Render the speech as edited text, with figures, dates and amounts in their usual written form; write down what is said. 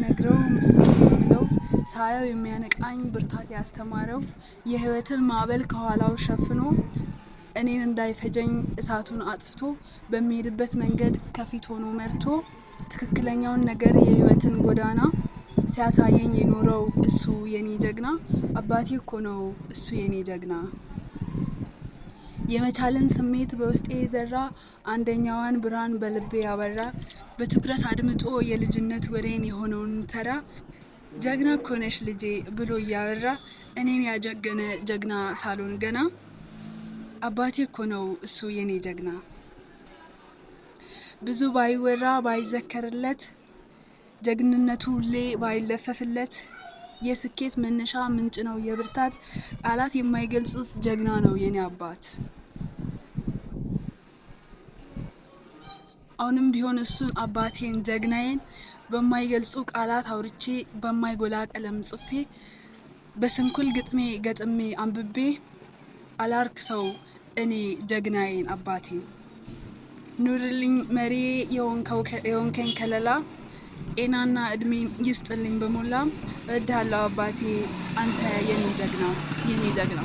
የምነግረው፣ ምሳሌ የምለው፣ ሳየው የሚያነቃኝ፣ ብርታት ያስተማረው፣ የህይወትን ማዕበል ከኋላው ሸፍኖ እኔን እንዳይፈጀኝ እሳቱን አጥፍቶ፣ በሚሄድበት መንገድ ከፊት ሆኖ መርቶ፣ ትክክለኛውን ነገር የህይወትን ጎዳና ሲያሳየኝ የኖረው እሱ የኔ ጀግና፣ አባቴ እኮ ነው እሱ የኔ ጀግና። የመቻልን ስሜት በውስጤ የዘራ፣ አንደኛዋን ብርሃን በልቤ ያበራ፣ በትኩረት አድምጦ የልጅነት ወሬን የሆነውን ተራ፣ ጀግና እኮ ነሽ ልጄ ብሎ እያወራ እኔን ያጀገነ ጀግና ሳልሆን ገና፣ አባቴ እኮ ነው እሱ የኔ ጀግና። ብዙ ባይወራ ባይዘከርለት፣ ጀግንነቱ ሁሌ ባይለፈፍለት፣ የስኬት መነሻ ምንጭ ነው የብርታት፣ ቃላት የማይገልጹት ጀግና ነው የኔ አባት። አሁንም ቢሆን እሱን አባቴን ጀግናዬን በማይገልጹ ቃላት አውርቼ፣ በማይጎላ ቀለም ጽፌ፣ በስንኩል ግጥሜ ገጥሜ አንብቤ አላርክ ሰው እኔ ጀግናዬን አባቴን። ኑርልኝ መሪዬ የሆንከኝ ከለላ፣ ጤናና እድሜን ይስጥልኝ በሞላ። እወድሃለሁ አባቴ አንተ የኔ ጀግና፣ የኔ ጀግና።